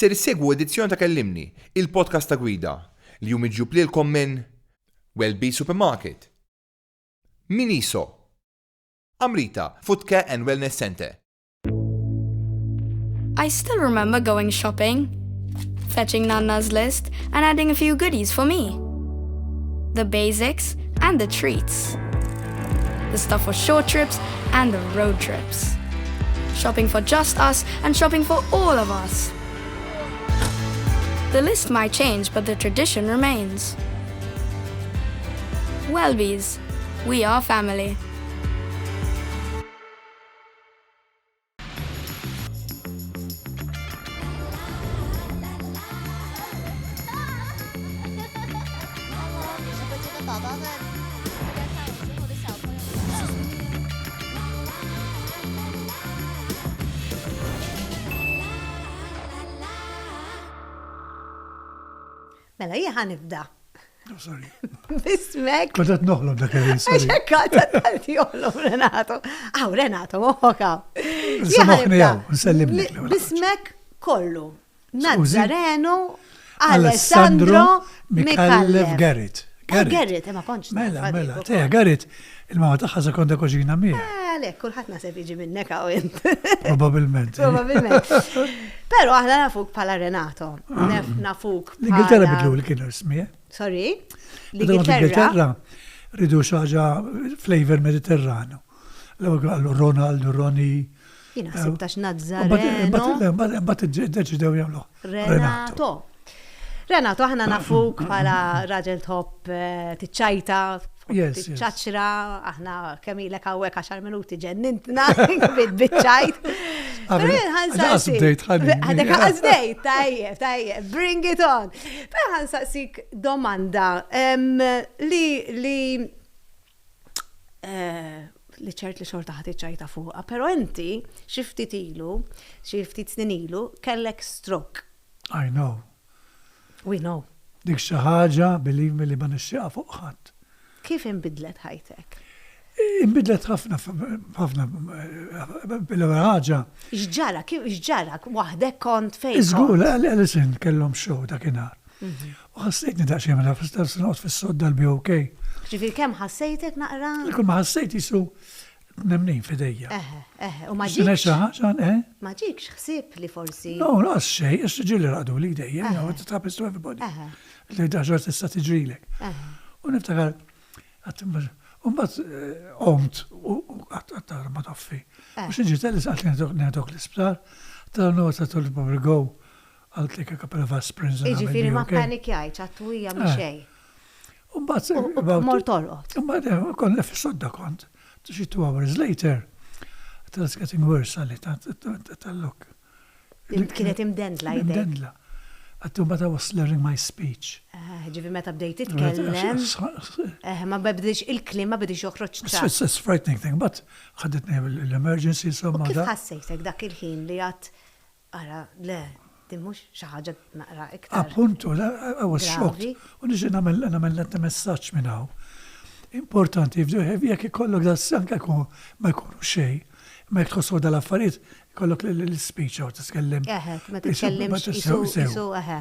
Ser issegwu edizzjoni ta' Kellimni, il-podcast ta' Gwida, li hu miġjub lilkom minn Welby Supermarket, Miniso, Amrita Foot Care and Wellness Centre. I still remember going shopping, fetching Nana's list and adding a few goodies for me. The basics and the treats. The stuff for short trips and the road trips. Shopping for just us and shopping for all of us. The list might change, but the tradition remains. Welby's. We are family. Mela, jien ħa nibda. Oh, sorry. Bismek. Kont qed noħlom dak il-ħin. sorry. Għax qed joħlom Renato. Aw, Renato, moħħok hawn. Issa moħħni hawn, nsellimlek l-ewwel ħaġa. Bismek kollu. Skużi? Nazzareno Alessandro Mikallef Mikallef. Garrett. Eh, Garrett, eh, ma kontx naf Mela, għalik mela, ukoll. teja, Garrett, il-mama tagħha sekonda koġina miegħi. Eh, Għalek, kulħadd naħseb jiġi minnek hawn int. Probabilment. eh. Probabilment. Però aħna nafuk bħala Renato. Nef nafuk L-Ingilterra bħala- bidlu li kienu ismi, eh? Sorry? Meta kont L-Ingilterra. L-Ingilterra ridu xi ħaġa flavor Mediterranu. L-ewwel qalu Ronald, Ronnie. Jien ħsib tax Mbagħad Nazzareno. mbagħad iddeċidew jagħmluh Renato. Renato, aħna nafuk bħala raġel tħobb eh, tiċċajta, tħobb Yes, yes. tiċċaċra, aħna kemm ilek hawnhekk 10 minuti ġennintna bit-ċajt. Però jien ħa Għadha nsaqsik- bdejt, ħalli. Għadek qas bdejt, tajjeb, tajjeb, bring it on. Però ħa nsaqsik domanda em, li li eh, li ċert li xorta ħa tiċċajta fuqha, però inti xi ftit ilu, xi ftit snin ilu, kellek stroke. I know. We know. Dik xi ħaġa, believe me, li ma nixtieqha fuq ħadd. Kif inbidlet ħajtek? Inbidlet ħafna, ħafna, bil-ewwel ħaġa. X'ġara, kif x'ġara, waħdek kont fejn? Iżgur, kont? Alison kellhom show dakinhar. U ħassejtni daqsxejn mela fl-istess noqgħod fis-sodda l-BOK. Ġifieri kemm ħassejtek naqra? Kull ma ħassejt jisu nemnin f'idejja. Eħe, eħe, u ma Xi ġiekx? ħaġa, eh? Ma ġiekx ħsieb li forsi. No, lanqas xejn, għax ġieli raqdu li dejjem, you know, it happens to everybody. Eħe. Li daġa tista' tiġrilek. Eħe. U niftakar, u mbagħad qomt u għadt ma toffi. U xi ġiet Alice qaltli nieħdok l-isptar, tal no ta' probably go, I'll take a couple of aspirins. and I will Jiġifieri be ma okay. ppanikjajtx għat-twija minn Eh. xejn. U mbagħad U- u about- mort torqod. U mbagħad eh, konna fis-sodda kont. Xi two hours later, it was getting worse għalli tal-lok. Kienet imdendla jdejk. Imdendla. Għattu mbagħad I was slurring my speech. Eh, Ġifieri meta bdejt titkellem, eh, ma bdejx il-kliem ma bdejx joħroġ ċar. It's a frightening thing, but ħaditni l-emergency U insomma. kif da- ħassejtek dak il-ħin li għat ara le, din mhux xi ħaġa naqra iktar. Appuntu, la- I was shocked. Gravi. U nixi nagħmel nagħmel net messaġġ minn hawn. Importanti, jekk ikollok da anke jkun ma jkunu xejn, ma jekk tħossu dal-affarijiet, ikollok l-speech hawn titkellem. Eħe, ma Ma titkellimx tissew- isu sew. isu eħe.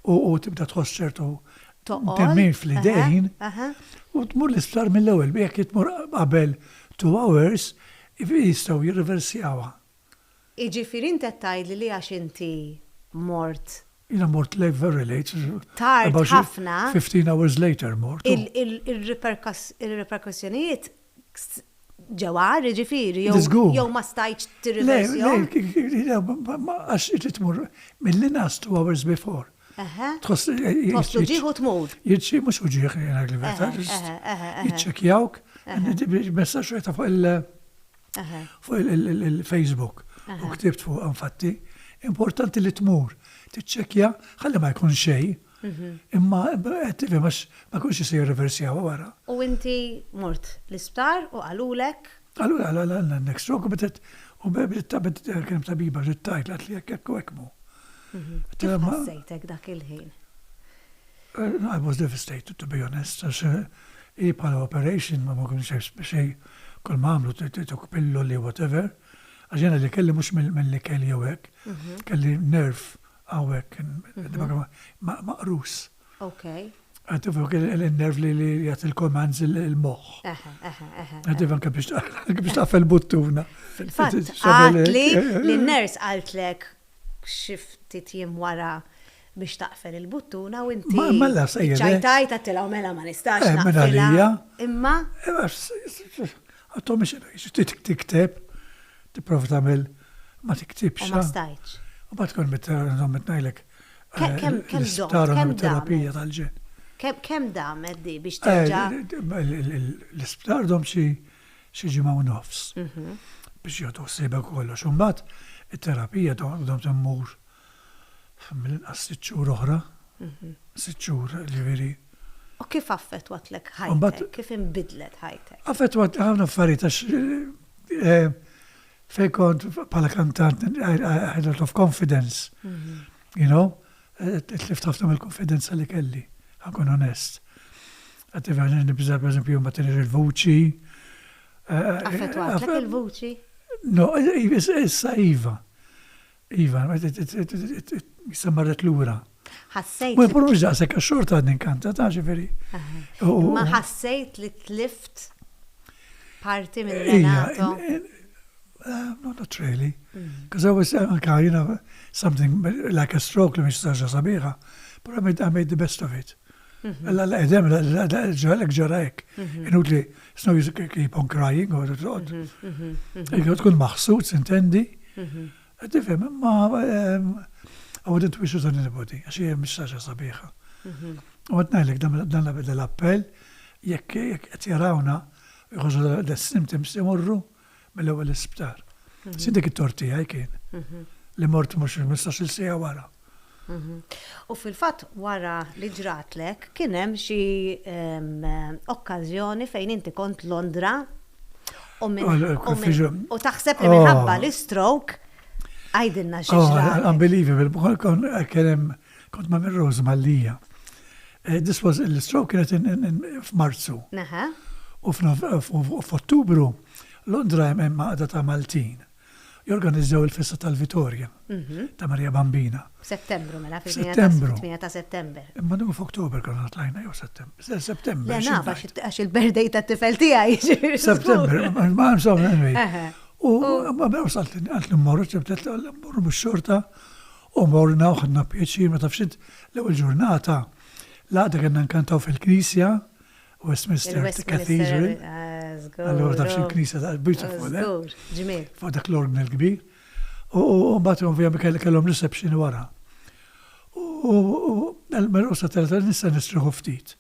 U u tibda tħoss ċertu Toqol. temmin fl-idejn Eħe, eħe. u tmur l-isptar mill-ewwel, jekk tmur qabel two hours, jistgħu jirriversjawha. Jiġifieri inti qed tgħidli li għax inti mort Jiena mort late, very late. Tard About xi ħafna. 15 hours later mort. il- il- il-riperkas- il-reperkussjonijiet ġewar, jiġifieri, jew Żgur. jew ma stajtx Le, le, tirriversjahom. le, ma- ma- għax inti tmur mill-inqas two hours before. Eħe. Tħoss Tħoss l-uġigħ u tmur. Jitxi, mhux uġigħ, jiena l-verità, Eħe, just eħe, eħe, eħe. jiċċekkjawk, messaġġ rajta fuq il- Eħe. fuq il- il- il-Facebook u ktibt fuq infatti, importanti li tmur, tiċċekkja, ħalli ma jkun xejn, Mhm. imma qed tifhem għax ma jkunx jista' jirriversjawha wara. U inti mort l-isptar u qalulek Allura, għalla, għalla, next stroke, u bdiet, u bdiet, bdiet, kien tabiba, bdiet tgħid, għat li hekk hekk u hekk mu. Mhm. Kif ħassejtek dak il-ħin? Eh, I was devastated, to be honest, għax eh, i bħala operation ma ma kunx xej kull ma għamlu tuk pilloli whatever, għax jena li kelli mhux mill-li kelli jew hekk, mhm. kelli nerve. hawnhekk maqrus. Ok. Għad tifhem il-nerv li jagħti il-commands il-moħħ. Għad tifhem anke biex taqfel buttuna. Fil-fatt, għatli li n-nurse qaltlek xi ftit jiem wara biex taqfel il-buttuna u inti. Mela sejjer. Ċajtajt għattilha u mela ma nistax eh, naqfilha. Imma. Għattom biex tikteb, tipprova tagħmel ma tiktibx. Ma stajtx. U bat tkun mitnajlek. Kemm kemm kemm terapija tal-ġen. Kemm damet di biex terġa'? L-isptar dom xi xi ġimgħa u nofs biex jieħdu ħsiebek u kollox. U mbagħad it-terapija dom timmur mill-inqas sitt xhur oħra. Sitt xhur, ġifieri. U kif affettwatlek ħajtek? Kif inbidlet ħajtek? Affettwat ħafna affarijiet għax fejn kont bħala kantant I had a lot of confidence, you know, tlift ħafna mill-konfidenza li kelli, ħa nkun onest. Għad tifhem nibża' pereżempju ma tinix il-vuċi. Affettwatlek il-vuċi? No, issa iva. Iva, issa marret lura. Ħassejt. Ma jpur mhux daqshekk għax xorta għadni nkanta ta' ġifieri. Ma ħassejt li tlift parti minn Renato? No, not really. Because I was, anka, you know, something like a stroke li mhix saġa sabiħa, but I made, I made the best of it. La la edem, ġalek ġara hekk. Inutli, it's no use keep on crying or toqgħod. Tkun maħsud, sintendi. Tifhem, imma I wouldn't wish it on anybody, għax hija mhix ħaġa sabiħa. U qed ngħidlek dan l-appell jekk qed jarawna jħossu the symptoms imorru mill-ewwel l-isptar. Si dik it-tort tiegħi kien li mort mhux 15-il siegħa wara. U fil-fatt wara li ġratlek kien hemm xi okkażjoni fejn inti kont Londra u u taħseb li minħabba l-istroke għidilna xi ġralek. Unbelievable, kien hemm kont ma' Rose Mallia. This was l-stroke kienet f'Marzu. U f'Ottubru Londra hemm għaqda ta' Maltin. Jorganizzaw il-festa tal-Vitorja ta' Maria Bambina. Settembru mela fil-8 ta' Settembru. Imma dun f'Oktober konna tlajna jew Settembru. Settembru. Le naf għax il-birthday tat-tifel tiegħi. Settembru, ma insomma anyway. U ma wasalt għalt li mmorru, ċebtet mmorru mix-xorta u morna u ħadna pjaċir ma tafx int l-ewwel ġurnata l-għada kellna nkantaw fil-knisja Westminster Cathedral. Allura taf xi knisja ta' beautiful. Eh? Ġmiel. Fuq dak l-ordni l-kbir. U mbagħad ovvjament kellhom reception wara. U l-merusa tal nista' nistriħu ftit.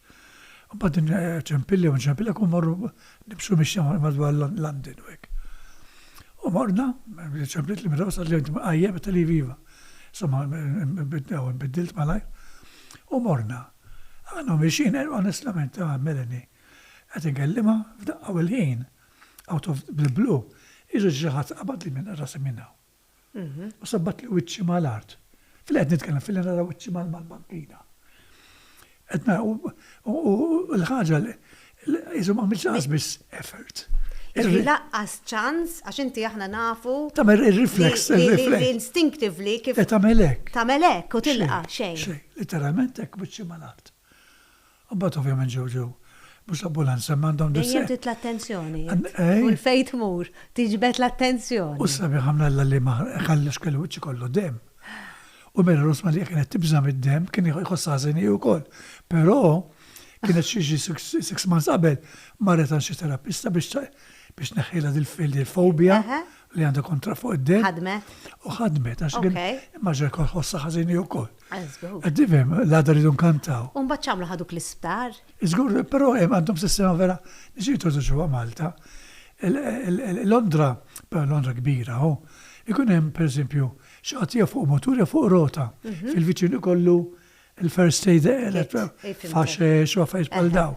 Mbagħad ċempilli u ċempilli kun morru nimxu mixja madwar London u hekk. U morna, ċemplit li merusa li għajjem tal viva. Insomma, biddilt malajr. U morna. Aħna mixjin, onestament, ta' Melanie, qed inkellimha f'daqqa u l-ħin, out of the blue, iġu xi ħadd qabad li minn rasi minn hawn. U sabbat li wiċċi mal-art. Fil qed nitkellem, fil nara wiċċi mal-bankina. Qed nara, u l-ħaġa li jisu ma għamilx lanqas biss effort. Jiġifieri lanqas ċans, għax inti aħna nafu. Tagħmel ir-reflex, ir-reflex. Li instinctively kif. Eh, tagħmel hekk. Tagħmel hekk u tilqa' xejn. Xejn, literalment hekk wiċċi mal-art. U mbagħad ovvjament ġew ġew mhux l-ambulanza imma għandhom Dejjem trid l-attenzjoni. U l-fejn tmur, tiġbed l-attenzjoni. U sabiħ ħamna li ma ħallix kellu wiċċi kollu demm. U Mary Rose Mallia kienet tibża' mid-demm, kien jħossha ħażin hi wkoll. Però kienet xi xi six months qabel marret għand xi terapista biex biex tneħħilha dil-fobja li għandha kontra fuq id-demm. Ħadmet. U ħadmet għax kien immaġina kont ħossha ħażin hi wkoll. Qed tifhem, l-għada rridu nkantaw. U mbagħad x'għamlu ħaduk l-isptar? Żgur, però hemm għandhom sistema vera, niġi introduċuha Malta. Londra, però Londra kbira, hu, ikun hemm pereżempju Xi ħadd jew fuq mutur jew fuq rota. Fil-viċin ikollu il-first aid faxex u affarijiet bħal dawn.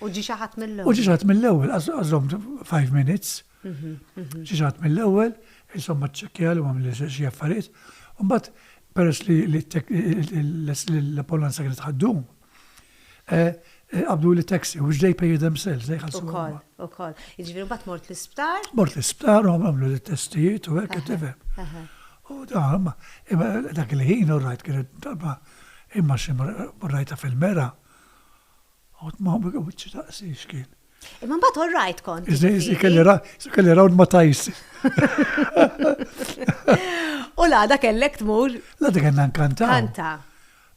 U ġie xi ħadd mill-ewwel. U ġie xi ħadd mill-ewwel, għażhom 5 minutes. Ġie xi ħadd mill-ewwel, insomma ċċekkja li għamel xi affarijiet. U mbagħad peress li l-ambulanza kienet ħaddum, Qabdu li taxi, which they pay themselves, they ħallsu. Ukoll, ukoll. Jiġifieri mbagħad mort l-isptar? Mort l-isptar, u għamlu li testijiet u hekk tifhem. U da, imma dak il-ħin u rajt kienet darba imma xi rajta fil-mera. U ma wiċċi daqsiex kien. Imma mbagħad all right kont. Kelli round ma tajsi. U l-għada kellek tmur. L-għada kellna nkanta. Kanta.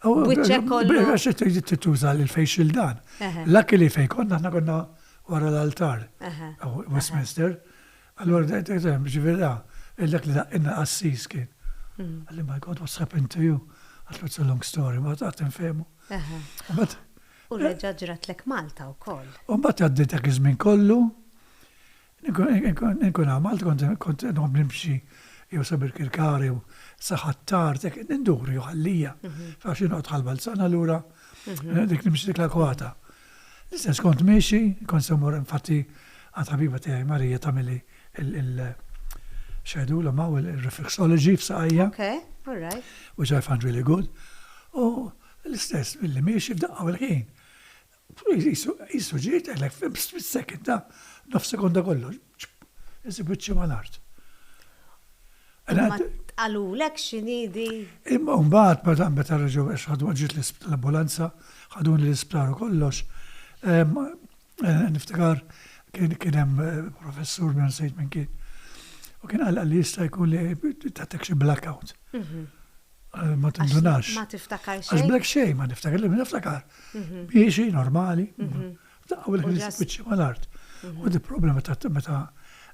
Wiċċek kollu. Għax trid tuża l-facial dan. Luckily fejn konna aħna konna wara l-altar. Westminster. Allura ġifieri da, dak li daqqilna qassis kien. Qalli my God, what's happened to you? Għatlu it's a long story, ma qatt infehmu. U reġa' ġratlek Malta wkoll. U mbagħad għaddiet dak iż-żmien kollu, inkun hawn Malta kont nħobb nimxi jew sa Birkirkara jew sa Ħ'Attard, hekk indur jew Ħal Lija, għax jien noqgħod Ħal Balzan allura dik nimxi dik l-akwata. L-istess kont miexi, kont se mmur infatti għand ħabiba tiegħi Marija tagħmilli il x'għidulhom hawn il-reflexology f'saqajja. Okay, all right. Which I find really good. U l-istess billi miexi f'daqqa u l-ħin. Jisu ġiet, għalek fis-second ta' nof sekonda kollox. Isib wiċċi mal-art. Imma qalulek x'inhi di? Imma mbagħad meta meta reġgħu għax ħadu ġiet l-ambulanza, ħaduni l-isptar u kollox. Niftakar kien hemm professur minn nsejt minn kien. U kien qal li jista' jkun li tatek xi blackout. Ma tindunax. Ma tiftakar xejn. Għax black xejn ma niftakar li niftakar. Miexi normali. F'daqqa u l-ħin spiċċi mal-art. U di problema ta' meta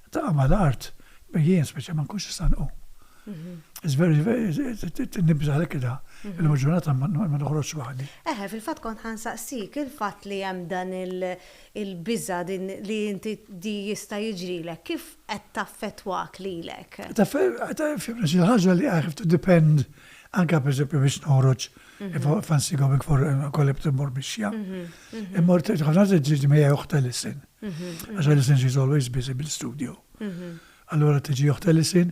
taqa' mal-art, jien speċi ma nkunx nista' nqum. It's very, very, nibża' għalhekk da, illum il-ġurnata ma noħroġx waħdi. Eħe, fil-fatt kont ħa nsaqsik, il-fatt li hemm dan il-biża' din li inti di jista' jiġrilek, kif qed taffettwak lilek? Taffettwani xi ħaġa li I have to depend anke pereżempju biex noħroġ If I fancy going for kolli b'timmur mixja. Immur ħafna tiġi miegħi oħt Alison. Għax Alison she's always busy bil-studio. Allura tiġi oħt Alison,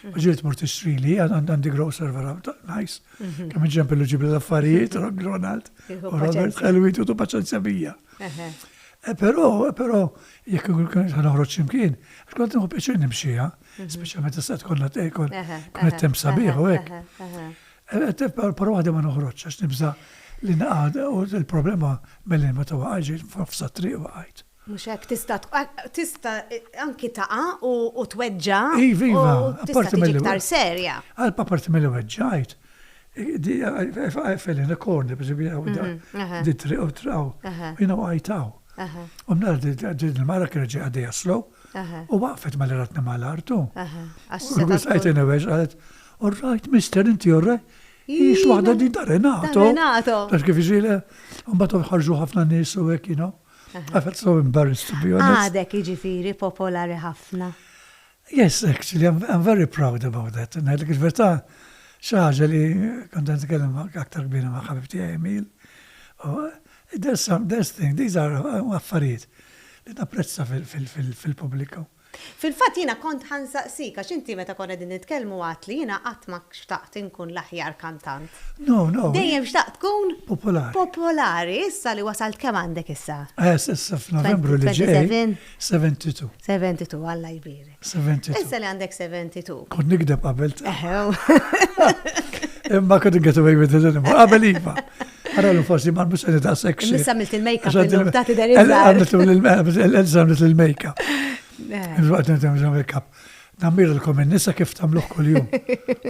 u ġieli tmur tixtrili, għandi grocer vera nice. Kemm iġempel u ġibli l-affarijiet, Ronald, u Robert ħelwit u tu paċenzja bija. Però, però, jekk ikun noħroġ x'imkien, għax kont nieħu pjaċir nimxiha, speċjalment issa tkun qed temp sabiħ u hekk. Però waħdi ma noħroġx għax nibża' li naqa' u l-problema milli meta waqajt ġejt f'nofs triq waqajt. Mhux hekk tista' tista' anki taqa' u tweġġa' Iva, iva. U tista' tiġi iktar serja. Apparti milli weġġajt, I fell in a corner, pereżempju, di triq u traw, jiena waqajt hawn. U nhar din il-mara kienet ġejja għaddejja slow u waqfet malli ratni mal-art u. U għajt anyway, qalet, All right, mister, inti all right? Ix waħda di da Renato. Renato. Għax kif iġile, mbagħad ħarġu ħafna nies u hekk, you know. I felt so embarrassed to be honest. Għadek jiġifieri popolari ħafna. Yes, actually, I'm, I'm very proud about that. Ngħidlek il-verità, xi ħaġa li kont nitkellem aktar kbira ma' ħabib tiegħi Emil. There's some, there's thing, these are affarijiet li napprezza fil-pubbliku. Fil-fatt jiena kont ħa nsaqsik għax inti meta konna qegħdin nitkellmu għedt li jiena qatt ma xtaqt inkun l-aħjar kantant. No, no. Dejjem xtaqt tkun Popolari. Popolari. Issa li wasalt kemm għandek issa? Eh, issa f'Novembru li ġej. 72. 72, Alla jbierek. 72. Issa li għandek 72. Kont nikdeb qabel. Eħew. Imma couldn't get away with it anymore. Qabel iva. Għaralu forsi ma mhux qed daqshekk xi. Issa għamilt il-make-up illum tagħti der iżgħar. Għamilt il-make-up. Waqt nagħmel make-up. Nammirlkom in-nisa kif tagħmluh kuljum.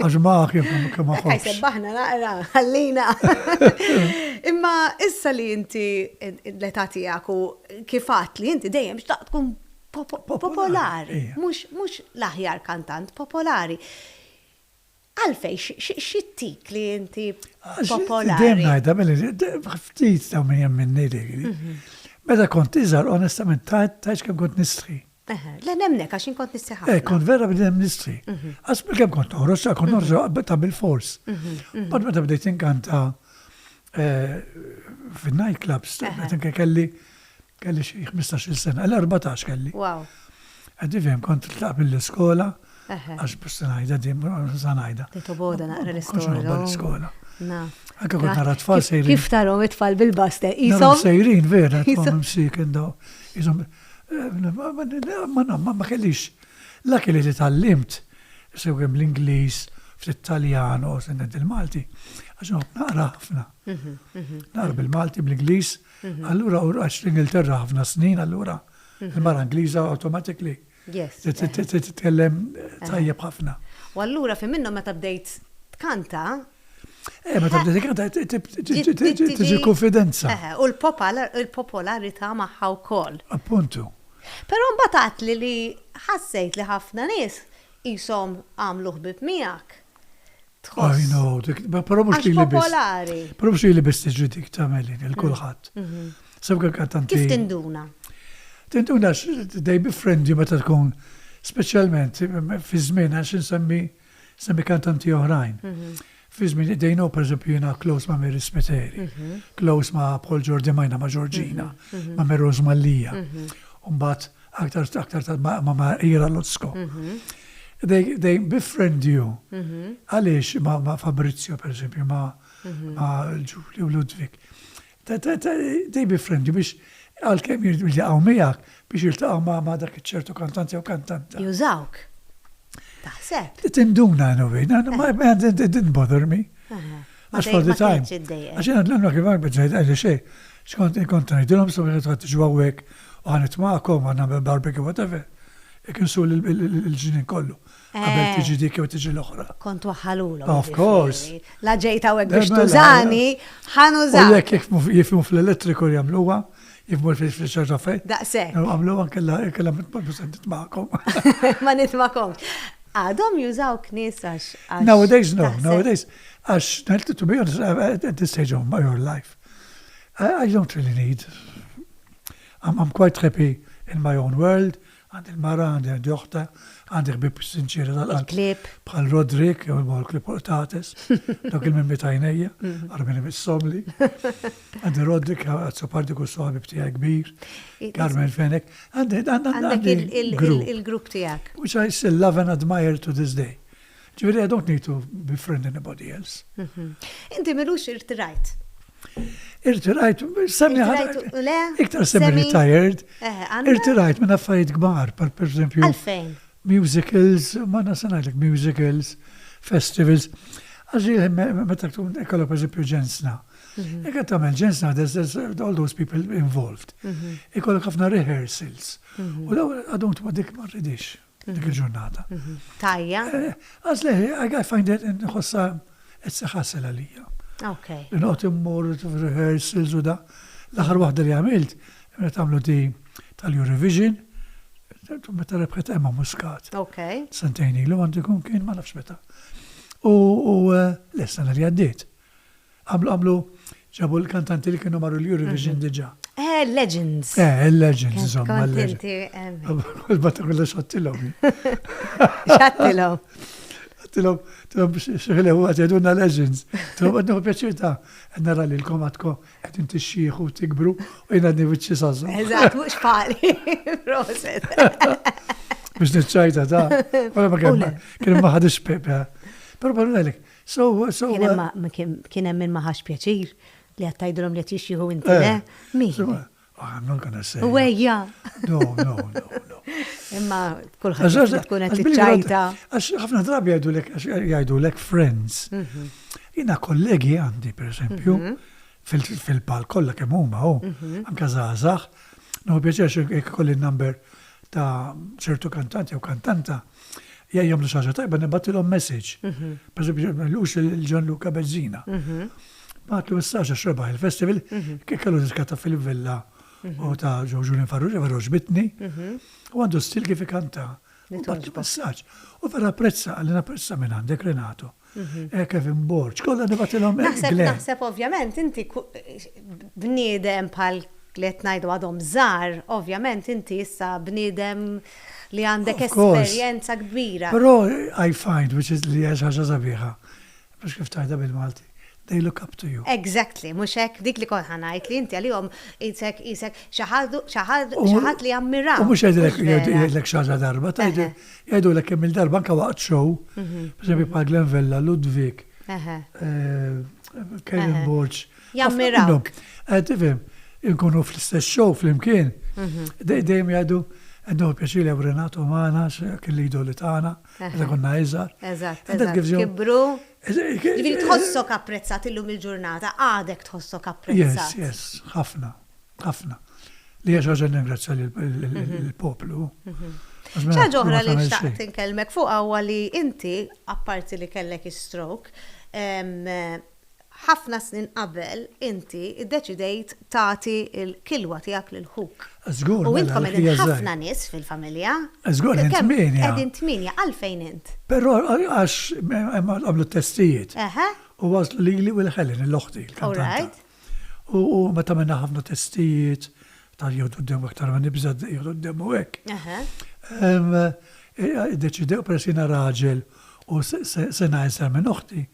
Għax ma kif kemm ma ħobbx. Sebbaħna naqra, ħallina. Imma issa li inti l-età tiegħek u kif għedt li inti dejjem xtaqt tkun popolari, mhux l-aħjar kantant, popolari. Għalfejn, x'ittik li inti popolari? Dejjem ngħidha, mela, ftit ta' min jemminni dik. Meta kont iżgħar, onestament, tgħidx kemm kont nistħi. Le nemmnek għax jien kont nistħi ħafna. Eh, kont vera bniedem nistħi. Għax bil-kemm kont noħroġ, kont noħroġ ta' bil-fors. Mbagħad meta bdejt inkanta fin-night clubs, meta kelli Kelli xi 15-il sena, l-14 kelli. Wow. Qed tifhem kont tlaq mill-iskola għax biex se ngħidha din se ngħidha. Titoboda naqra l-istorja. L-iskola. Anke kont nara tfal sejrin. Kif tarhom it-tfal bil-baste? Isom. Sejrin vera, tfal msiken daw. Isom ma ma kellix. La kelli li tgħallimt sew kemm l-Ingliż. ftit Taljan u sendent il-Malti, għax nħobb naqra ħafna. Naqra bil-Malti, bl-Ingliż, allura u għax l-Ingilterra ħafna snin, allura il-mara Ingliża automatically titkellem tajjeb ħafna. U allura fi minnhom meta bdejt tkanta, Eh, meta bdejt tkanta tiġi konfidenza. U l-popolarità magħha wkoll. Appuntu. Però mbagħad għedtli li ħassejt li ħafna nies qishom għamlu ħbieb miegħek. Tħoss. I know, però mhux li biss. Popolari. Però mhux li biss tiġri dik ta' Melin, il-kulħadd. Sebka kantanti. Kif tinduna? Tinduna they befriend you meta tkun speċjalment fi żmien għax insemmi semmi kantanti oħrajn. Fi żmien they know pereżempju jiena close ma' Mary Spiteri, close ma' Paul Giordi Majna ma' Georgina, ma' Mary Rose Mallia. Umbagħad aktar aktar ma' ma' Ira Losco. They, they befriend you. Għaliex ma' ma' Fabrizio pereżempju, ma' ma' Giulio Ludwig. They befriend you biex għalkemm jiltaqgħu miegħek biex jiltaqgħu ma' ma' dak iċ-ċertu kantant jew kantanta. Jużawk. Taħseb. Tinduna anyway, it didn't bother me. Għax for the time. Għax jena l-għanna kif għan bġajt għajli xej. Xkont kont ngħidilhom so qed tiġu hawnhekk u ħa nitmagħkom ħa nagħmel barbecue whatever. Ikinsu l-ġnien kollu. Qabel tiġi dik jew tiġi l-oħra. Kont waħħalulhom. Of course. La ġejt hawnhekk biex tużani, ħa nużak. U jekk jifhmu fl-elettriku li jagħmluha, jifhmu fil-ċerta fejn. Daqshekk. Għamluha kella kella ma nitmagħkom. Ma nitmagħkomx. Għadhom jużawk nies għax. Nowadays no, nowadays għax to be honest at this stage of my life I don't really need I'm, I'm quite happy in my own world Għandi l-mara, għandi għandi oħta, għandi ħbieb sinċieri tal-qalb. Il-klieb. Bħal Rodrik, jew il-klieb Tates, dawk il-mimmi tajnejja, għarmini mis-somli. Għandi Rodrik, Azzopardi kull ħabib tiegħi kbir, Carmen Fenech. Għandi għandek il-grupp tiegħek. Which I still love and admire to this day. Ġifieri I don't need to befriend anybody else. Inti m'ilux irtirajt. Irtirajt, semmi iktar semi retired. Irtirajt minn affarijiet kbar, per eżempju. Għalfejn? Musicals, ma nasanajlek musicals, festivals. Għax meta tkun ikollok per eżempju ġensna. Jekk qed tagħmel ġensna, there's all those people involved. Ikollok ħafna rehearsals. U daw għadhom ma dik ma rridix dik il-ġurnata. Tajja. Għax le, I find it nħossa qed seħassel għalija. Ok. Noqgħod immur rehearsals u da. L-aħħar waħda li għamilt, meta għamlu di tal-Eurovision, meta rebħet Emma Muscat. Ok. Sentejn ilu għandu jkun kien ma nafx meta. U l-sena li għaddiet. Għamlu għamlu ġabu l-kantanti li kienu marru l-Eurovision diġà. Eh, Legends. Eh, legends, insomma. Kontenti. Bata kollha xattilhom. Xattilhom. Għattilhom, tilhom xeħlew għat jgħidulna legends. Tilhom għadnu pjaċir ta' nara li l-kom għadkom qed inti xieħu tikbru u jien għadni wiċċi sażu. Eżatt, mhux pali. Proset. Biex niċċajta ta' Wara ma kien kien ma ħadix pepe. Però barra ngħidlek, so so Kien hemm min ma ħax pjaċir li qed tgħidilhom li qed jixjieħu inti le? Min? Oh, I'm not gonna say. Wejja. No, no, no, no. Imma kulħadd tkun qed tiċċajta. Għax ħafna drabi jgħidulek jgħidulek friends. Jiena kollegi għandi, per eżempju, fil-pal kollha kemm huma hu, anke żgħażagħ, nieħu pjaċir jekk ikolli n-number ta' ċertu kantant jew kantanta, jekk jagħmlu xi ħaġa tajba nibgħatilhom message. Per eżempju, m'ilux lil Gianluca Bezzina. Bagħatlu messaġġ għax rebaħ il-festival, kellu diska ta' Philip Vella u ta' Joe Julian Farrugia, vera għoġbitni. U għandu stil kif ikanta. U bagħatlu messaġġ. U vera apprezza, qalli napprezza minn għandek Renato. Eh, Kevin Borg, kollha nibgħatilhom Naħseb, naħseb ovvjament inti bniedem bħal li qed ngħidu għadhom żgħar, ovvjament inti issa bniedem li għandek esperjenza kbira. Però I find, which is li hija xi ħaġa sabiħa, mhux kif tgħidha bil-Malti, they look up to you. Exactly, mhux hekk, dik li kont ħa ngħid li inti għalihom qisek qisek xi ħadd xi ħadd li jammirawk. U mhux jgħidulek jgħidlek xi ħaġa darba, jgħidulek kemm il-darba anke waqt show, pereżempju bħal Glenn Vella, Ludwig, Kevin Borg. Jammirawk. Tifhem, inkunu fl-istess show flimkien, dejjem jgħidu. Qed nieħu pjaċir li hawn Renato magħna, kien l-idoli tagħna, meta konna iżgħar. Eżatt, eżatt. Kibru. Ġifieri tħossok apprezzat illum il-ġurnata, għadek tħossok apprezzat. Yes, yes, ħafna, ħafna. Li hija xi ħaġa ningrazzja lill-poplu. Xi ħaġa oħra li xtaqt inkellmek fuqha huwa li inti, apparti li kellek is-stroke, ħafna snin qabel inti ddeċidejt tagħti l-kilwa tiegħek lil ħuk. Żgur. U intkom qegħdin ħafna nies fil-familja. Żgur, qegħdin tmienja. Qegħdin tmienja, għalfejn int? Però għax għamlu t-testijiet. U waslu lili u l-Helen, l-oħti, l-kantanta. U meta għamilna ħafna testijiet, tal jieħdu d-demm aktar ma nibża' jieħdu d-demm u hekk. Iddeċidew peress jiena raġel u sena iżgħar minn oħti,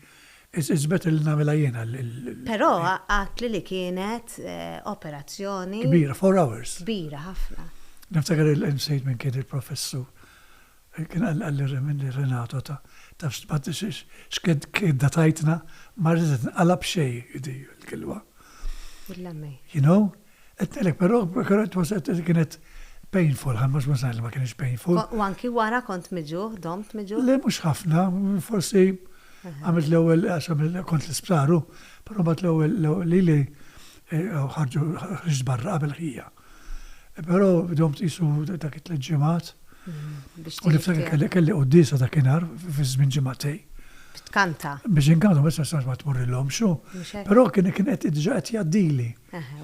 It's better li nagħmilha jiena l. Però għadtli li kienet operazzjoni. Kbira, 4 hours. Kbira ħafna. Niftakar insejt min kien il-professur. Kien qalli minn Renato ta' taf x'kedda tajtna ma rridet nqala' b'xejn di l-kilwa. You know? Qed ngħidlek però kienet painful, ħa mhux ngħid li ma kienx painful. U anki wara kont miġugħ, domt miġugħ? Le mhux ħafna, forsi għamilt l-ewwel għax kont l-isptar u, però mbagħad l-ewwel lili ħarġu ħriġt barra qabel ħija. Però domt qisu dak it-tliet ġimgħat. U niftakar kelli quddiesa dakinhar fi żmien ġimagħtejn. Tkanta. Biex inkanta, ma nistax ma tmurrilhomx. Però kien qed diġà qed jgħaddili.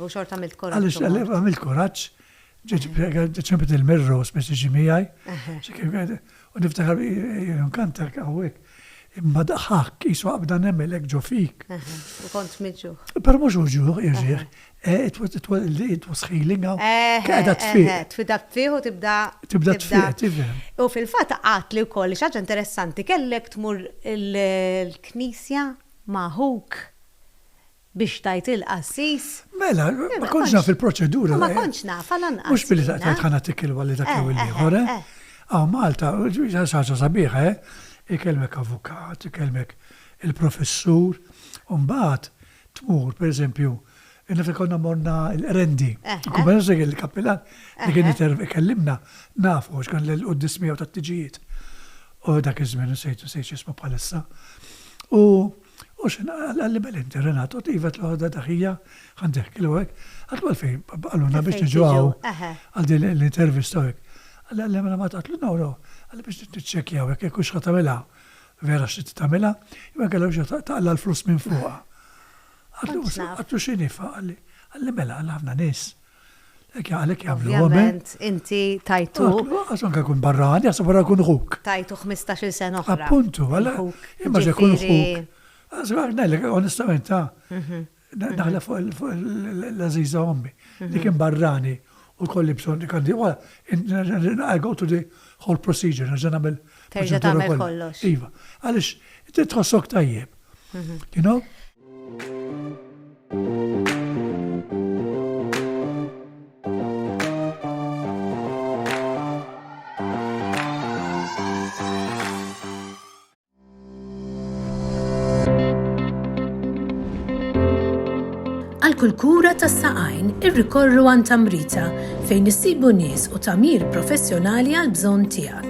U xorta għamilt kuraġġ. Għaliex għamilt kuraġġ, ċempet il-Mirros biex tiġi miegħi. U niftakar nkanta hawnhekk. Imma daħak qisu qabda nemel hekk ġo fik. U kont miġuħ. Però mhux uġuħ, irġieħ. It was healing. Qiegħda tfiq. Tibda tfiq u tibda. Tibda tfiq, tifhem. U fil-fatt għadtli wkoll xi ħaġa interessanti, kellek tmur il-knisja ma' ħuk. Biex tgħid il-qassis. Mela, ma kontx naf il-proċedura. Ma kontx nafha lanqas. Mhux billi tgħid ħa nagħtik il li dak jew il-ieħor, eh? Hawn Malta, xi ħaġa sabiħa, eh? Ikellmek avukat, ikellmek il-professur, u mbagħad tmur, pereżempju, naf li konna morna l-Qrendi. Kumma il-kappillan li kien ikellimna nafu għax kien l-quddies miegħu tat-tiġijiet. U dak iż-żmien insejt insejt x'ismu bħalissa. U U x'in qalli mela inti Renato, iva għedtlu għadha daħija, ħa ndeħkilu hekk. Għedtlu għalfejn qalulna biex niġu hawn għal din l-intervista u hekk. Qalli qalli mela ma għedtlu no no, qalli biex niċċekkjaw hekk jekk hux ħa tagħmilha vera x'trid tagħmilha, jew inkella hux ħa taqla' l-flus minn fuqha. Għedtlu x'inhi fa qalli, qalli mela għal ħafna nies. Hekk għalhekk jagħmluhom. Ovvjament inti tajtu. Għax anke jkun barrani, għax barra jkun ħuk. Tajtu 15-il sena oħra. Appuntu, għala. Imma jkun ħuk. Għax ngħidlek onestament ta' mhm. naħla fuq l-għażiża ommi li mhm. kien barrani u kolli bżonn kandi I go to the whole procedure, nerġa' nagħmel. Terġa' tagħmel kollox. Iva, għaliex tħossok tajjeb. Mhm. You know? Għal kull kura tas-saqajn irrikorru għand Amrita fejn issibu nies u tagħmir professjonali għall-bżonn tiegħek.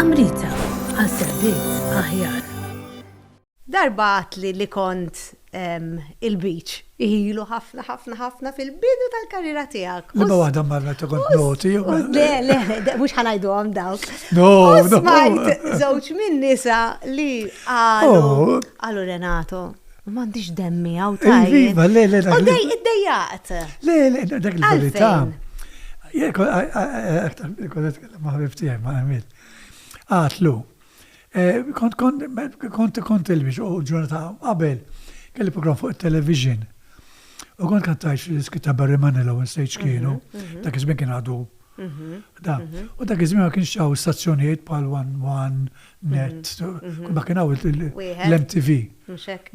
Amrita, għal servizz aħjar. Darba għadtli li kont il-beach ilu ħafna ħafna ħafna fil-bidu tal-karriera tiegħek. Liema waħda mar meta kont noti? Le, le, mhux ħa ngħiduhom dawk. No, no. Smajt żewġ minn nisa li qalu oh. qalu Renato, m'għandix demmi hawn tajjeb. Iva, le, le, dak. U iddejjaqt. Le, le, dak il-verità. Jien aktar kont nitkellem ma' ħabib tiegħi ma' Emil. Għatlu, Kont kont kont il-biex u ġurnata qabel kelli program fuq it-television. U kont kantajt fil-diski ta' Barry Manilow nsejt x'kienu, dak iż-żmien kien għadu. Da. U dak iż-żmien ma kienx hawn stazzjonijiet bħal One One, Net, kull ma kien hawn l-MTV.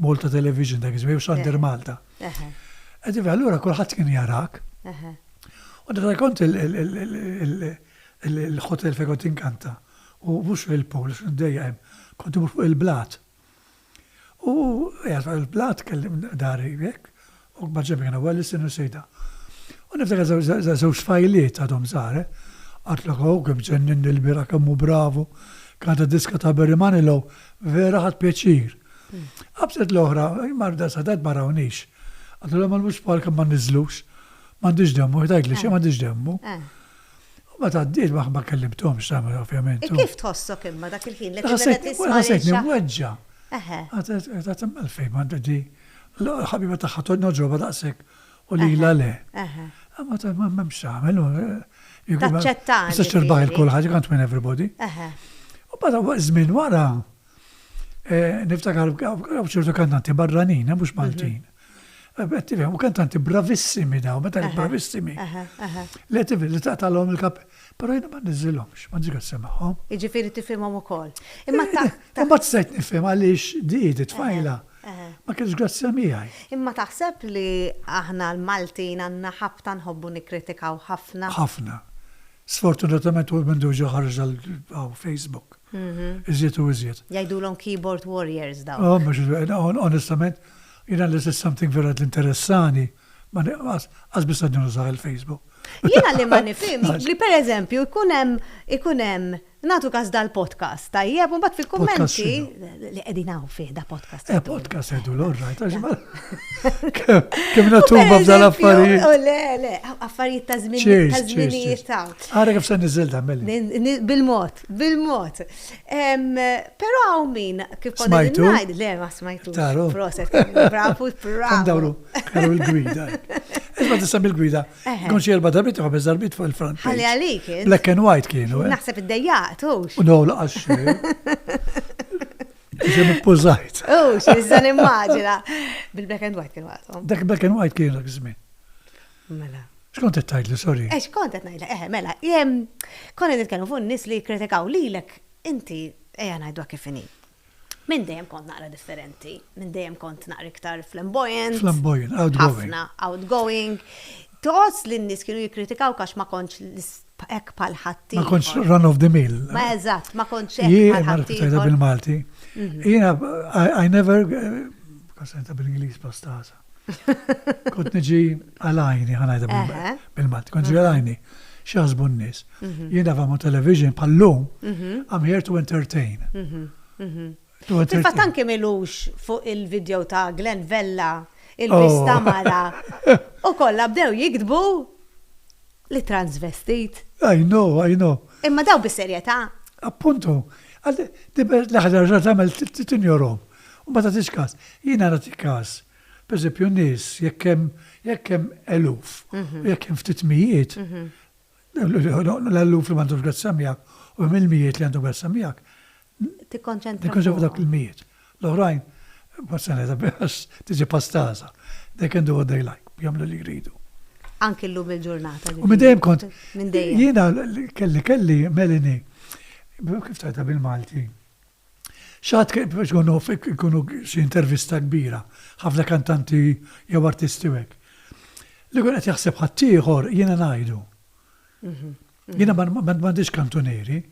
Malta Television dak iż-żmien, jew Xandir Malta. Ġifieri allura kulħadd kien jarak. U meta kont il-hotel fejn kont inkanta, U mhux fil-pool, għax niddejjaq hemm. Kont imur fuq il-blat. U qiegħed fuq il-blat kelli dari hekk, u ma' ġenbi kien hawn Alison u Sejda. U niftakar żewġ tfajliet għadhom żgħar, eh. Għatlek, oh, kemm ġenninni l-bieraħ kemm hu bravu. Kanta diska ta' Barry Manilow, vera ħadt pjaċir. Qabżet l-oħra, marda sadat ma rawnix. Għatlu ma mhux bħal kemm ma niżlux. M'għandix demmu, tgħidli xejn m'għandix demmu. U meta għaddiet ma ma kellimthomx tagħmel ovvjament. Kif tħossok imma dak il-ħin li Ħassejtni mweġġa'. Għad għalfejn ma di l-ħabiba tagħha noġroba daqshekk u lilha le. Ma ta' ma m'hemmx tagħmel. Taċċetta. Tistax tirbaħ il kulħadd, you can't win everybody. U bada żmien wara, eh, niftakar ċertu kantanti barranin, eh, mhux Maltin. Mhm. U kantanti bravissimi daw, meta bravissimi. Li tifhem li taqtalhom il-kap, però jiena ma niżilhomx, ma ġiga semagħhom. Jiġifieri tifhimhom ukoll. Imma ta' eh, Ma stajt nifhem għaliex di tfajla ma kienx grazzja miegħi. Imma taħseb li aħna l-Maltin għandna ħabta nħobbu nikkritikaw ħafna? Ħafna. Sfortunatament u minn ġo ħarġ għal Facebook. Mhm. Iżjed u iżjed. Jgħidulhom keyboard warriors dawn. Oh, mhux onestament, jiena li something vera l-interessani, ma qas biss għadni nużah il-Facebook. Jiena li ma nifhem li pereżempju jkun hemm ikun hemm Nagħtu każ dal-podcast, tajjeb, u mbagħad fil-kummenti li qegħdin hawn fih da podcast. Eh, podcast għedu l-orrajt, għax ma. Kemm natuba f'dan affarijiet. Oh, le, le, affarijiet ta' żmien ta' żminijiet ta' Ara kif se niżel da melli. Bil-mod, bil-mod. Però hawn min kif konna ngħid, le ma smajtu. Proset, bravo, bravo. Dawru, il-gwida. Isma' tista' bil-gwida. Kont xi erba' darbiet jew ħames darbiet fuq il-front page. Ħalli għalik. Black and white kienu. Eh. Naħseb iddejjaqt, hux. No, laqas xejn. Ġem ippużajt. Hux, issa nimmaġina. Bil-black and white kienu għadhom. Dak black and white kienu dak iż-żmien. Mela. X'kont qed tgħidli, sorry? Eh, x'kont qed ngħidlek, eħe, mela, jem konna nitkellmu fuq nies li kkritikaw lilek inti ejja ngħidu kif inhi. Minn dejjem kont naqra differenti, minn dejjem kont naqra iktar flamboyant. Flamboyant, outgoing. Ħafna, outgoing. Tħoss li n-nies kienu jikkritikaw għax ma kontx hekk bħal ħaddieħor. Ma kontx run of the mill. Ma eżatt, ma kontx hekk bħal ħaddieħor. bil-Malti. Mhm. Jiena, I never, kont bil-Ingliż pastasa. Kont niġi għal-għajni, ħanajda bil-Malti, kont niġi għal-għajni, x'jaħsbu n-nies. Mhm. Jiena f'għamu television bħal-lum, mhm. I'm here to entertain. Mhm. Fil-fatt anke milux fuq il-video ta' Glenn Vella, il-vista oh. mara, u kollha bdew jiktbu li transvestit. I know, I know. Imma daw bis-serjetà. Appuntu, l-ħaġa tagħmel tinjorhom. U ma tagħtix każ. Jiena nagħti każ. Pereżempju nies jekk hemm jekk hemm eluf, u jekk hemm ftit mijiet, l-eluf li m'għandhomx grazzja miegħek u hemm il-mijiet li għandhom grazzja miegħek. Tikkonċentra. Nikkonċentra fuq dawk il-mijiet. L-oħrajn, ma se ngħidha għax tiġi pastaża. They can do what they like, jagħmlu li jridu. Anki llum il-ġurnata. U minn dejjem kont. Minn dejjem. Jiena kelli kelli Melanie, kif tgħidha bil-Malti? Xi ħadd ikunu ikunu xi intervista kbira, ħafna kantanti jew artisti u hekk. Li jkun qed jaħseb ħaddieħor jiena ngħidu. Jiena m'għandix kantunieri.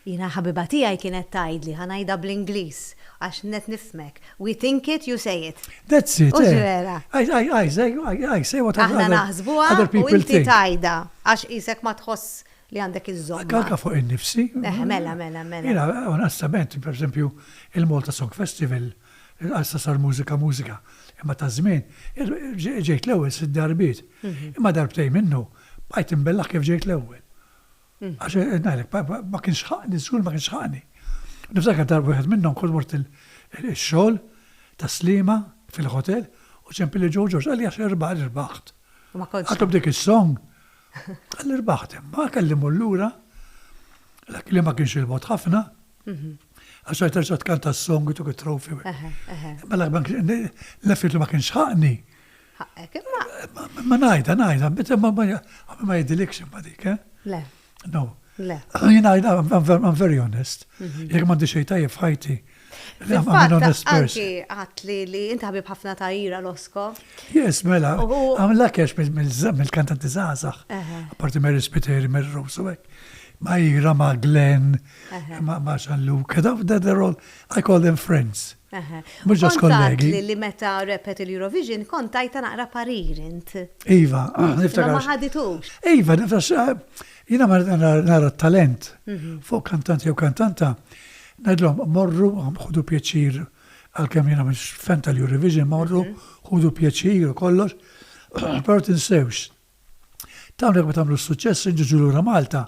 Jiena ħabiba tiegħi kienet tgħidli, ħa ngħidha bl-Ingliż għax qed nifhmek, we think it, you say it. That's it. Hux vera? I, I, I say, I, I say what other people think. Aħna naħsbuha u inti tgħidha għax qisek ma tħoss Li għandek iżżommha. Anke fuq innifsi. Eħe, mela, mela, mela. Jiena, onestament, per eżempju, il-Malta Song Festival, issa sar mużika mużika, imma ta' żmien, ġejt l-ewwel sitt darbiet. Mhm. Imma darbtejn minnu, bqajt imbellaħ kif ġejt l-ewwel. Mhm. Għax eh, ngħidlek, ma kienx ħaqni, żgur ma kienx ħaqni. Niftakar darba wieħed minnhom kont mort il-xogħol ta' Sliema fil-hotel u ċempilli Joe George qalli għax irbaħt. Għatlu b'dik is-song Qalli rbaħt imma kelli mmur lura, dak li ma kienx il-bogħod ħafna, għax għajt terġa' tkanta s-song u tuk it-trophy. Mela l-effett li ma kienx ħaqni. Ħaqqek imma. Ma ngħidha, ngħidha, ma ma jgħidilikx imma dik, eh? Le. No. Le. Jiena I'm very honest. Jekk m'għandi xejn tajjeb f'ħajti, Anki għat li li inti ħabib ħafna ta' Ira Losco. Yes, mela, għamla kex mill-kantanti zazax. Apparti Mary Spiteri, Mary Rose u hekk. Ma' Ira, ma' Glenn, ma' Jean-Luc, they're all, I call them friends. Mhux ġast kollegi. Kont li meta rebħet il-Eurovision kont tajtha naqra parir int. Iva, niftakar. Ma ħaditux. Iva, niftakar, jiena meta nara t-talent fuq kantant jew kantanta, ngħidilhom morru ħudu pjaċir għalkemm jiena mhux fan tal-Eurovision, morru ħudu pjaċir u kollox, però tinsewx Dawn jekk ma tagħmlux suċċess inġu lura Malta,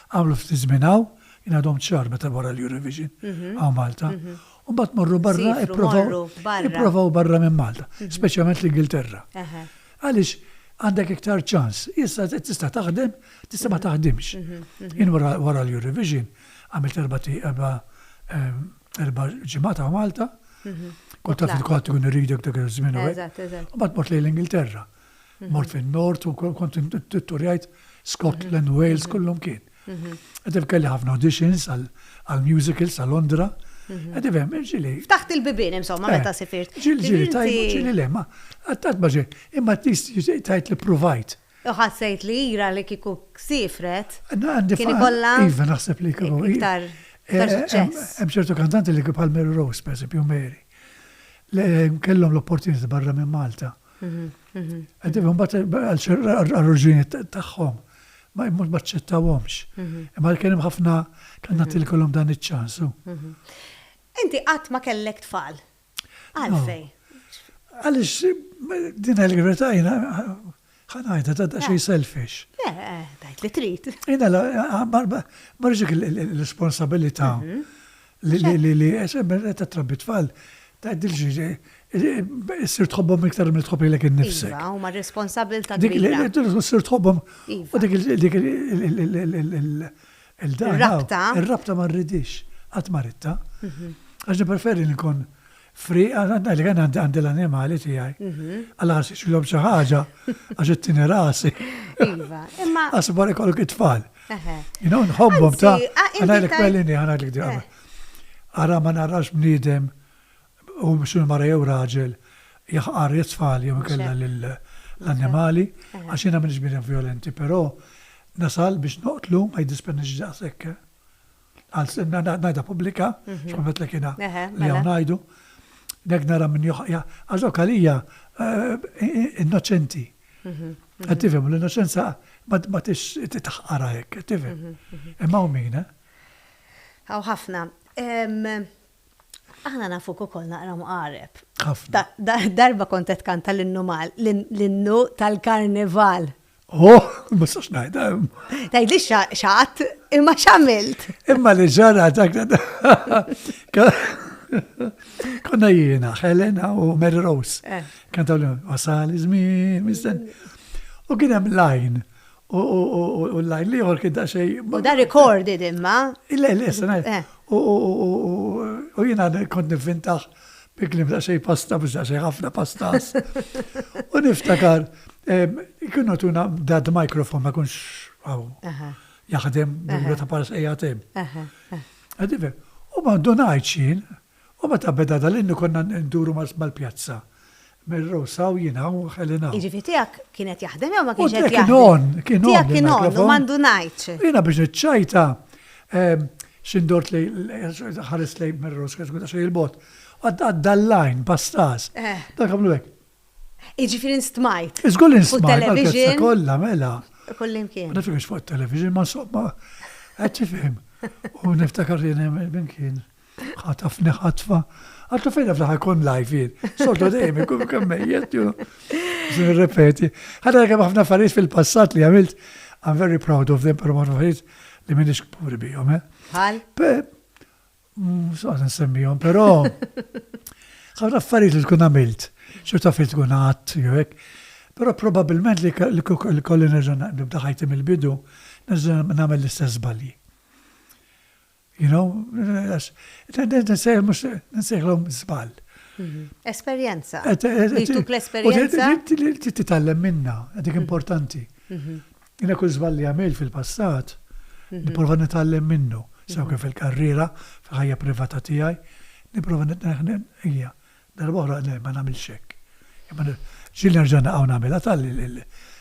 għamlu ftit żmien hawn, jien għadhom ċar meta wara l-Eurovision hawn Malta. U mbagħad morru barra ipprovaw barra minn Malta, speċjalment l-Ingilterra. Għaliex għandek iktar ċans, issa tista' taħdem, tista' ma taħdimx. Jien wara l-Eurovision għamilt erba' erba' ġimgħat hawn Malta, kont taf li kulħadd ikun iridek dak iż-żmien u hekk. U mbagħad mort lejn l-Ingilterra. Mort fin-Nord u kont itturjajt Scotland, Wales, kullum kien. Qed kelli ħafna auditions għal musicals għal Londra. Qed ifhem, ġieli. Ftaħt il-bibien insomma meta sifirt. Ġieli ġieli tajt, ġieli le, ma għattat ma ġieli, imma at least tajt li provajt. U ħassejt li ira li kieku sifret. Kien ikollha. Iva naħseb li kieku. Iktar suċċess. Hemm ċertu kantanti li bħal Mary Rose, per esempio, Mary. Kellhom l-opportunità barra minn Malta. Għadib, mbagħad għal-raġuni tagħhom ma jmur ma ċċettawhomx. Imma kien hemm ħafna kantanti li kellhom dan iċ-ċans. Inti qatt ma kellek tfal. Għalfej? Għaliex din il-verità jiena ħa ngħidha ta' daqsxejn selfish. Le, tgħid li trid. Jiena ma rridx dik il-responsabilità li li meta trabbi tfal tgħidilx issir tħobbhom iktar milli tħobb lilek innifsek. Iva, huma responsabilità kbira. Issir tħobbhom u dik il-rabta. Ir-rabta ma rridix, qatt ma ridtha. Għax nippreferi li nkun Free, ngħidlek għana għandi l-annimali tiegħi. Alla ħares jiġrilhom xi ħaġa għax ittini rasi. Iva, imma. Għax barra jkollok it-tfal. You know, nħobbhom ta' ngħidlek Melanie, ngħidlek di. Ara ma narax bniedem u mhux mara jew raġel jaħqar it-tfal jew ikella l-annimali għax jiena m'iniex bniedem violenti, però nasal biex noqtlu ma jiddispjaċinix daqshekk. Ngħidha pubblika, x'ma betlek jiena li hawn ngħidu. Nek nara min joħ, għax dawk għalija innoċenti. Qed tifhem, l-innoċenza ma tix titħqarha hekk, qed tifhem. Imma hawn min, eh? Hawn ħafna. Aħna nafuk ukoll naqra mqareb. Ħafna. Darba kont qed tkanta l-innu mal, l-innu tal-karnival. Oh, ma sax ngħidha. Tgħidli x'għadt, imma x'għamilt. Imma li ġara dak Konna jiena, Helena u Mary Rose. Eh. Kantaw li wasal iż-żmien, misten. U kien hemm line. U l-line li ieħor kien daqsxejn. U da recorded imma. Le, le, se ngħid. Eh. U jiena kont nivvintaħ bi kliem daqsxejn pasta, mhux daqsxejn ħafna pastas. U niftakar, kienu tuna dad microphone ma kunx jaħdem numru ta' paras ejja hemm. U ma ndunajtx jien, u meta beda dal-innu konna nduru mal-pjazza. Mir-Rosa u jiena u Helena. Jiġifieri tiegħek kien qed jaħdem jew ma kienx qed jaħdem? Kien on, kien on. Tiegħek kien on u ma ndunajtx. Jiena biex niċċajta x'indort lej ħares lej mir-Rosa kien xejn il-bogħod. Għadda l-line pastas. Dak għamlu hekk. Jiġifieri nstmajt. Żgur li nstmajt. Television. Kollha mela. Kullimkien. Ma nafx fuq television ma insomma qed tifhem. U niftakar li minn kien. Ħatafni ħatfa. Għatlu fejn naf li ħajkun live jien. Soltu dejjem ikun kemm mejjet, you know. Nirrepeti. Ħadha kemm ħafna affarijiet fil-passat li għamilt, I'm very proud of them, però ħafna affarijiet li m'iniex kburi bihom, eh. Bħal? Mhux nsemmihom, però ħafna affarijiet li tkun għamilt, ċertu affarijiet tkun għadt, jew hekk. Però probabbilment li kolli nerġa' nibda ħajti mill-bidu, nerġa' nagħmel l-istess żbalji. You know, nsejħlhom żball. Mhm. Esperjenza. Li tuk l-esperjenza. Li titgħallem minna, dik mhm. importanti. Mhm. Jiena kull żball li għamilt fil-passat, nipprova nitgħallem minnu, sew kif fil-karriera, fil-ħajja privata tiegħi, nipprova hija. Darba oħra le ma nagħmilx hekk. Imma ġieli nerġa' naqa' u nagħmilha tal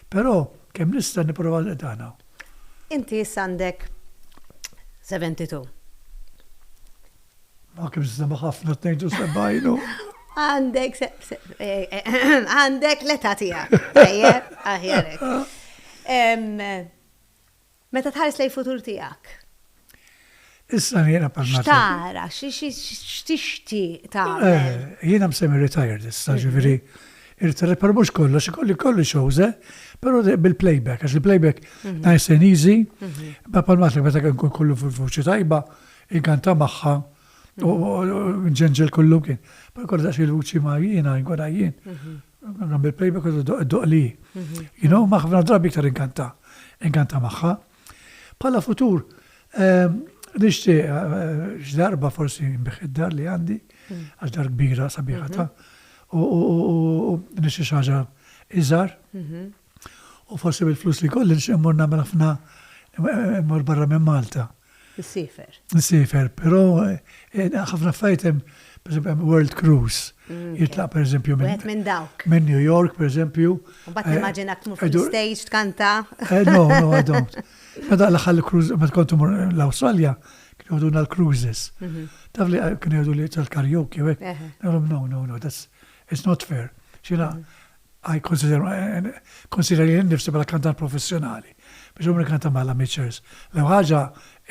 però kemm nista' nipprova dan. Inti issa għandek. 72. Ma kemm sema ħafna 72. Għandek, eh, eh, għandek l-età tiegħek. Tajjeb, aħjarek. Meta tħares lejn futur tiegħek. Issa jiena parla. X'tara, x'tixtieq tagħmel? Eh, jiena msemmi retired issa, ġifieri irtired, però mhux kollox, ikolli kollu shows, eh, però bil-playback, għax il-playback mhm. nice and easy, mhm. ma palmatlek meta nkun kollu fil-vuċi tajba, inkanta magħha u nġenġel kollu kien. Però kollu daqs il-vuċi ma jiena, nkun għajjien. Mhm. Nagħmel playback u doq li. You know, ma ħafna drabi iktar inkanta, inkanta magħha. Bħala futur, ehm, nixtieq eh, x'darba forsi nbigħ id-dar li għandi, mm. għax dar kbira sabiħa ta' mhm. u nixtieq xi ħaġa iżgħar. Mhm. U forsi bil-flus li kolli nixtieq immur nagħmel ħafna immur barra minn Malta. Nsifer. Nsifer, però eh, ħafna affarijiet hemm, pereżempju hemm World Cruise. Mm, Jitlaq pereżempju minn minn dawk. Minn New York pereżempju. Mbagħad eh, nimmaġinak tmur fil-stage tkanta. Eh, no, no, I don't. Meta l-aħħar cruise, meta kont imur l-Awstralja, kienu jgħoduna l-cruises. Mhm. Taf li kienu jgħidu li tal-karaoke, u hekk. No, no, no, no, that's, it's not fair. Xina, mhm. I consider, consider li nifsi bħala kantant professjonali. Biex umri kanta mal amateurs. L ħaġa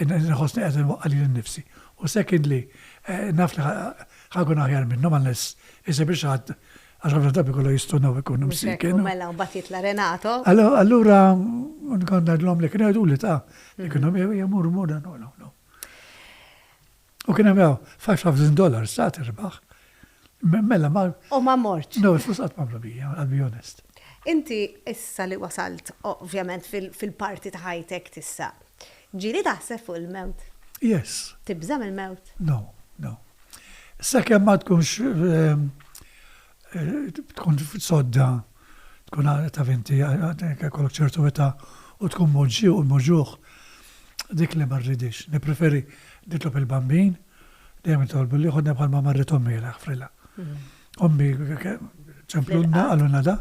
nħossni qed nwaqqa lili nnifsi. U secondly, eh, naf li ħakun aħjar minnhom unless isib biex ħadd għax ħafna drabi kollu jistunaw ikunu msikin. Mela mbagħad jitla' Renato. Allura nkun ngħidlhom li kienu jgħidu li ta' li kienu jmur mur no no no. U kien hemm 5,000 dollars sa tirbaħ. Mela ma. U ma mortx. No, il-flus qatt ma bija, I'll be honest. Inti issa li wasalt ovvjament fil-parti ta' ħajtek tissa. Ġieli taħseb fuq il-mewt? Yes. Tibża' mill-mewt? No, no. Sakemm ma tkunx ehm, eh, tkun sodda, tkun ta' vinti, kollok ċertu età u tkun moġġi u moġuħ, dik li ma rridix. Nippreferi nitlob il-bambin, dejjem nitolbu li ħodna bħalma marret ommi jaħfrilha. Ommi ċemplunna għalunna da,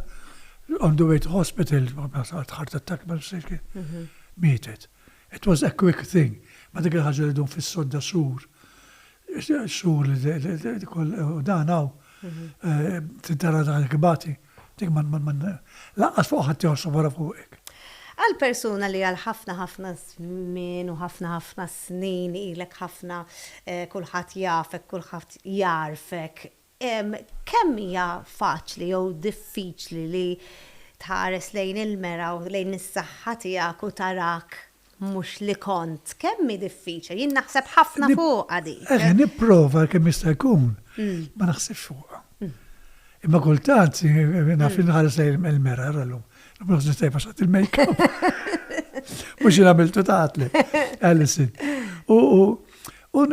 on the way to hospital, heart attack, ma nafx mhm. mietet. It was a quick thing. Ma dik il-ħaġa li dum fis-sodda xhur. Xhur li u dan hawn mhm. tintara dan kbati. Dik ma laqqas fuq ħadd joħseb wara fuqek. Għal persuna li għal ħafna ħafna żmien u ħafna ħafna snin ilek ħafna eh, kulħadd jafek, kulħadd jagħrfek, kemm hija faċli jew diffiċli li tħares lejn il-mera u lejn is-saħħa tiegħek u tarak mhux li kont, kemm hi diffiċli? Jien naħseb ħafna fuqha dik. Eħe, nipprova kemm jista' jkun, ma naħsibx fuqha. Imma kultant, naf inħares lejn il-mera llum. Nħossni tajba x'għad il-make-up. Mhux jien għamiltu taqtli. Alison. U u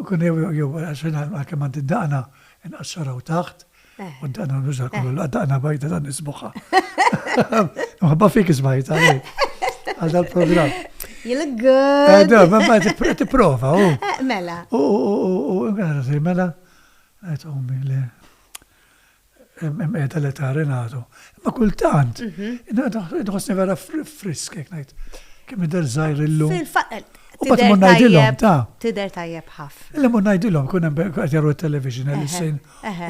kun jew għax kemm għandi daqna inqaxxaraw taħt. Eh. U daqna nuża kollu, eh. daqna bajda dan nisbuħa. Mħabba fik ismajta, għal dal-program. You look good. Eh, ma ma tipprova, u. Mela. U, u, u, u, mela, għet ommi le. Qiegħda l-età Renato. Imma kultant, mhm. nħossni vera frisk, jekk ngħid. Kemm idher żgħir illum. U bat mur ngħidilhom ta' Tidher tajjeb ħafna. Illa mur ngħidilhom kun hemm qed jaru t-television Alison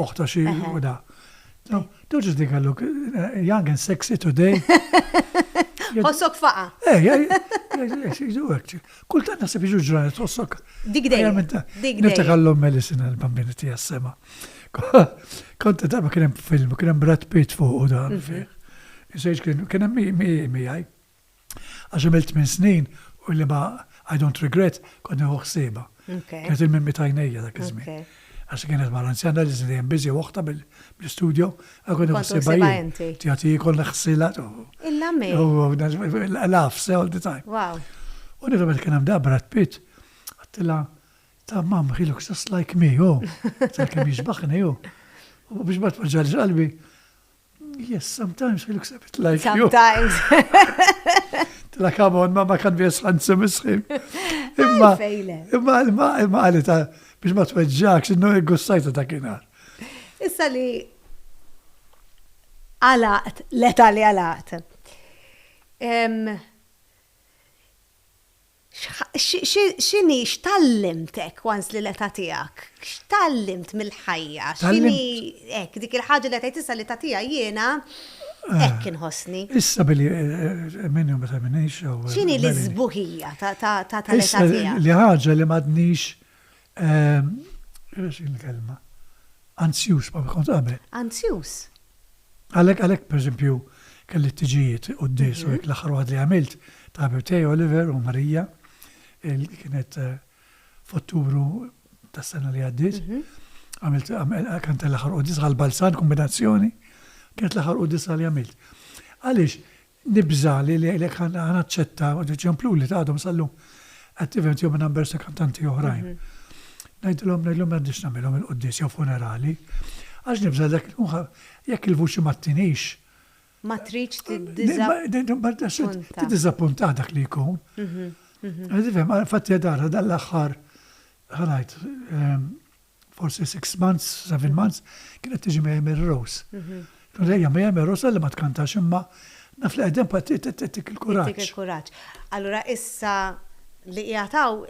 oħta xi u da. Don't you think I look eh, young and sexy today? Ħossok faqa. Eh, Kultant naħseb jiġu ġranet tħossok. Dik dejjem. Niftakar l-omm Alison għal-bambini tiegħi s-sema. Kont darba kien hemm film, kien hemm Brad Pitt fuq u dan mhm. fih. Insejx kien kien hemm miegħi. Għax għamilt minn snin u li ma I don't regret kont nieħu ħsieba. Kienet il-mimmi tajnejja dak iż-żmien. Għax kienet mara anzjana li dejjem busy waħda bil-studio, kont nieħu ħsiebha jien. Tjati konna ħsila. Il-lammi. Laughs all the time. Wow. U nifhem meta kien hemm da Brad Pitt, għattila ta' mam, he looks just like me, oh. Ta' kemm jixbaħni, oh. U biex ma tpoġġalix qalbi, yes, sometimes he looks a bit like you. Sometimes. Tila, come on, mama can be as handsome as him. Imma, imma, imma, imma għalita biex ma tweġġakx, innu gustajta ta' kienar. Issa li għalaqt, l-età li għalaqt. X'inhi x'tgħallimtek once li l-età tiegħek? X'tgħallimt mill-ħajja? X'inhi hekk dik il-ħaġa li tgħid issa l-età tiegħi jiena hekk inħossni. Issa billi minni u meta minix. X'inhi l-isbuħija ta' l-età tiegħek? Li ħaġa li m'għadnix x'inhi l-kelma? Anzjuż ma kont qabel. Anzjuż? Għalhekk, għalhekk pereżempju kelli t-tiġijiet quddies u hekk l-aħħar waħda li għamilt ta' ħabibtej Oliver u Marija kienet f'Ottubru tas-sena li għaddiet. Għamilt kant l-aħħar quddies għal Balzan kombinazzjoni, kienet l-aħħar quddiesa li għamilt. Għaliex nibża' li jekk ħa naċċetta, ċempluli ta' għadhom sal-lum, qed tifhem tihom in-numbers ta' kantanti oħrajn. Ngħidilhom ngħidilhom m'għandix nagħmilhom il-quddies jew funerali, għax nibża' dak jekk il-vuċi ma ttinix. Ma tridx tiddiżappunta. Tiddiżappuntah dak li jkun. Tifhem, infatti dara dan l-aħħar ħa ngħid forsi 6 months, 7 months, kienet tiġi miegħi Mary Rose. Kienet ejja miegħi Mary Rose għalli ma tkantax imma naf li qegħdin pa tik il-kuraġġ. Tik il-kuraġġ. Allura issa li qiegħed hawn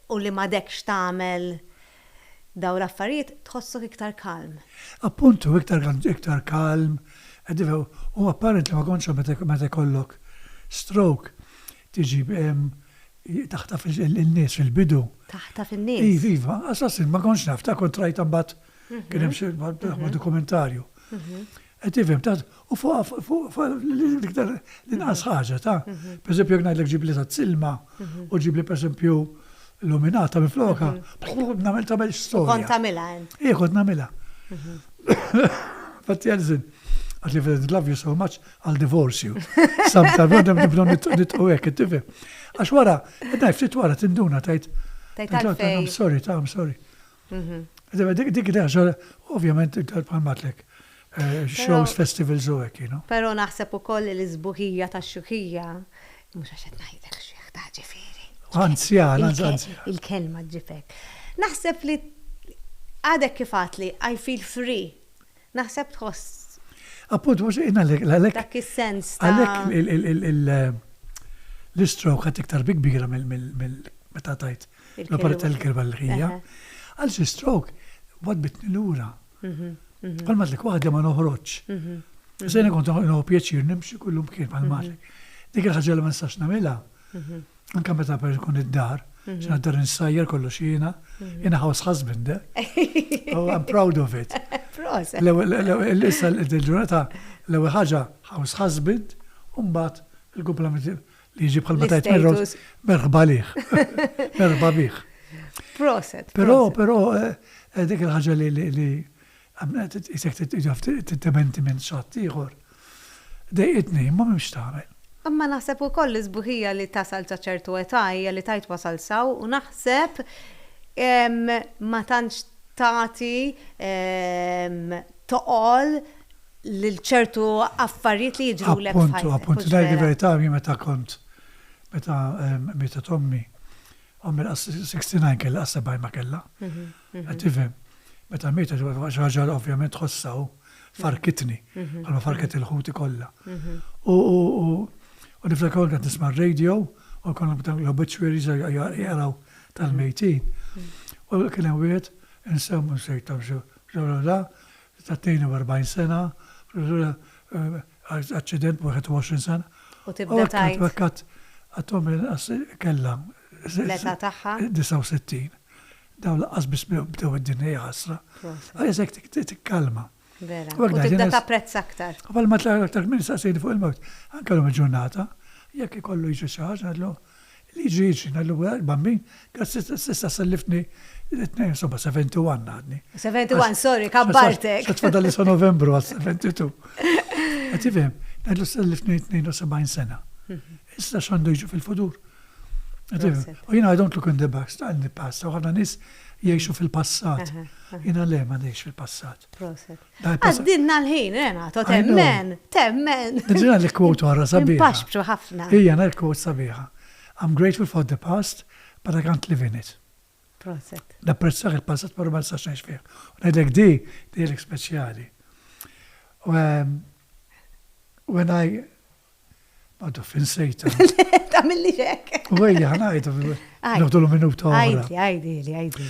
u li m'għadekx tagħmel dawn l-affarijiet tħossok iktar kalm. Appuntu, iktar iktar kalm, u apparently ma kontx meta jkollok stroke tiġi Taħtaf il-nies fil-bidu. Taħtaf in-nies? Iva, iva, assassin, ma kontx naf, ta' kont rajta mbagħad kien hemm xi dokumentarju. Qed tifhem, ta' u fuq fuq l-iktar l-inqas ħaġa, ta' pereżempju jekk ngħidlek ġibli ta' silma u ġibli pereżempju luminata minn floka, nagħmel tagħmel storja. Kont tagħmilha int. Ija kont nagħmilha. Fatti għalżin, għax li love you so much, I'll divorce you. Sometimes nibdew nitqu hekk, tifhem. Għax wara, ngħid ftit wara tinduna tgħid. I'm sorry, ta' I'm sorry. Mhm. Dik dik ovvjament bħal matlek. Eh, shows, festivals u hekk, you know. Però naħseb ukoll li l-isbuħija tax-xuħija mhux għax qed ngħidlek xieħ ta' ġifieri. Anzjan, anzjan. Il-kelma ġifek. Naħseb li għadek kif li I feel free Naħseb tħoss. Appunt, mhux jien għalhekk. Għalhekk. Dak is-sens ta' Għalhekk l-istroke ħadt iktar bi kbira mill meta tajt l-operat tal-kirba l-ħija. Għaliex l-istroke waddbitni lura. Bħal ma għedtlek waħdi ma noħroġx. Issa jiena kont nieħu pjaċir nimxi kullumkien bħal ma għedtlek. Dik il-ħaġa li ma nistax nagħmilha. Anke meta per nkun id-dar, x'na d-dar insajjar kollox jiena, jiena house husband, eh? Oh, I'm proud of it. Proset. Issa il-ġurnata l-ewwel ħaġa house husband, u mbagħad il-kumplament li jiġi bħalma tajt Merrows, merħba lih. Merħba bih. Proset. Però, però, eh, eh, dik il-ħaġa li li Isek tiddepenti minn xi ħadd ieħor. Dejqitni, imma m'hemmx x'tagħmel. Imma naħseb ukoll l-isbuħija li tasal sa ċertu età hija li tgħid wasal s'hawn u naħseb ma tantx tagħti toqol lil ċertu affarijiet li jiġrulek f'ħajtek. Appuntu, appuntu. Ngħid il-verità jien meta kont meta mietet ommi, ommi lanqas 69 kellha, lanqas 70 ma kellha. Qed tifhem? Meta mietet xi ħaġa ovvjament tħossha u farkitni, bħalma farket il-ħuti kollha. U u niftakar kont nisma' r-radio u konna l-obituaries jaqraw tal-mejtin. U kien hemm wieħed insemmu nsejt ta' ta' 42 sena, aċċident b'21 sena. U tibda tgħid. U hekk għad ommi lanqas kellha. L-età tagħha? 69. Dawn laqqas biss bdew id-dinja hija ħasra. Għaliex hekk tikkalma. Vera. U tibda tapprezza aktar. Qabel ma tlaqna aktar kmieni saqsejni fuq il-mewt. Anke llum il-ġurnata, jekk ikollu jiġri xi ħaġa ngħidlu li jiġri jiġri, ngħidlu bambin, grazzi s'issa selliftni insomma 71 għadni. 71, sorry, kabbartek. Xa tfadalli sa Novembru għal 72. Qed tifhem, ngħidlu selliftni 72 sena. Issa x'għandu jiġi fil-futur? U jiena I don't look in the back, in the past, u ħafna nies jgħixu fil-passat. Jiena le ma ngħix fil-passat. Proset. Għaddinna l-ħin, Renato, temmen, temmen. Ġina li quote oħra sabiħa. Paxbru ħafna. Ija, na quote sabiħa. I'm grateful for the past, but I can't live in it. Proset. Napprezzah il-passat, pero ma nistax ngħix fih. U ngħidlek di, di speċjali. When I. Ma taf insejta. Tagħmilli hekk. U ejja ħa ngħidu. Noħdulu minuta oħra. Għidli, għidli, għidli.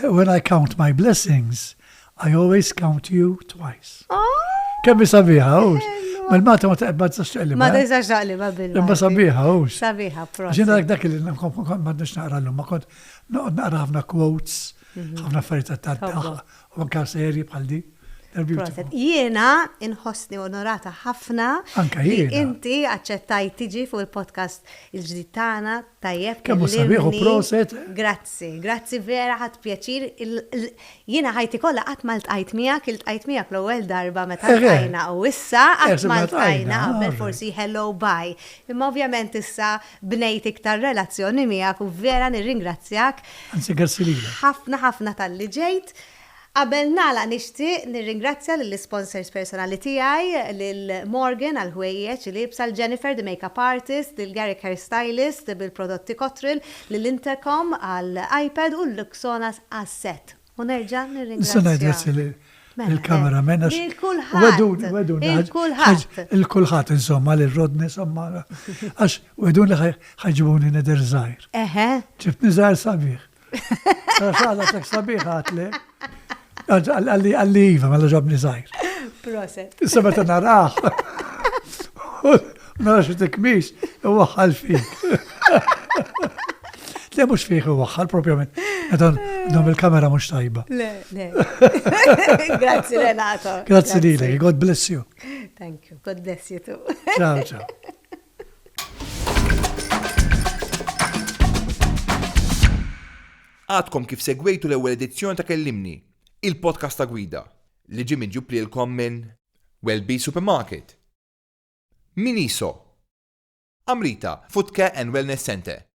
When I count my blessings, I always count you twice. Oh! Kemm sabiħa, hux? Mal-Malta ma taqbad tistax taqlibha. Ma tistax taqlibha bil Imma sabiħa, hux? Sabiħa, prosit. Ġiena dak dak li ma nix naqra l-lum, ma kont noqgħod naqra ħafna quotes, mhm. ħafna affarijiet ta' u anka serji bħal di. Jiena inħossni onorata ħafna. Anka jiena. Inti aċċettajt tiġi fuq il-podcast il-ġdid tagħna tajjeb. Kemm hu sabiħ u proset. Grazzi, grazzi vera ħadt pjaċir. Jiena ħajti kollha qatt ma ltqajt miegħek, iltqajt miegħek l-ewwel darba meta ltqajna u issa qatt ma ltqajna qabel forsi hello bye. Imma ovvjament issa bnejt iktar relazzjoni miegħek u vera nirringrazzjak. Anzi grazzi lilek. Ħafna ħafna talli ġejt. Qabel nagħlaq nixtieq nirringrazzja lill-isponsors personali tiegħi, lil Morgan għall-ħwejjeġ liebsa, lil Jennifer the makeup artist, lil Garrick hair stylist bil-prodotti Cotril, lil Intercom għall-iPad u l-Luxonas għas-set. U nerġa' Nista' ngħid grazzi nirringrazzja. lill-cameraman għax Lil kulħadd. Weduni, weduni. Lil kulħadd. Lil kulħadd insomma, lil Rodney insomma għax weduni li ħa jġibuni nidher żgħir. Eħe. Ġibtni żgħir sabiħ. Għala tek sabiħ għatli. Għalli għalli Iva, mela ġabni zaħir. Proset. Issa meta naraħ. Nara xi tikmix, iwaħħal fik. Le mhux fih iwaħħal propjament. Meta dom il-kamera mhux tajba. Le, le. Grazzi Renato. Grazzi lilek, God bless you. Thank you. God bless you too. Ciao, ciao. Għadkom kif segwejtu l-ewwel edizzjoni ta' Kellimni, il-podcast ta' gwida, li ġie miġjub lilkom minn Welby Supermarket, Miniso, Amrita Foot Care and Wellness Centre.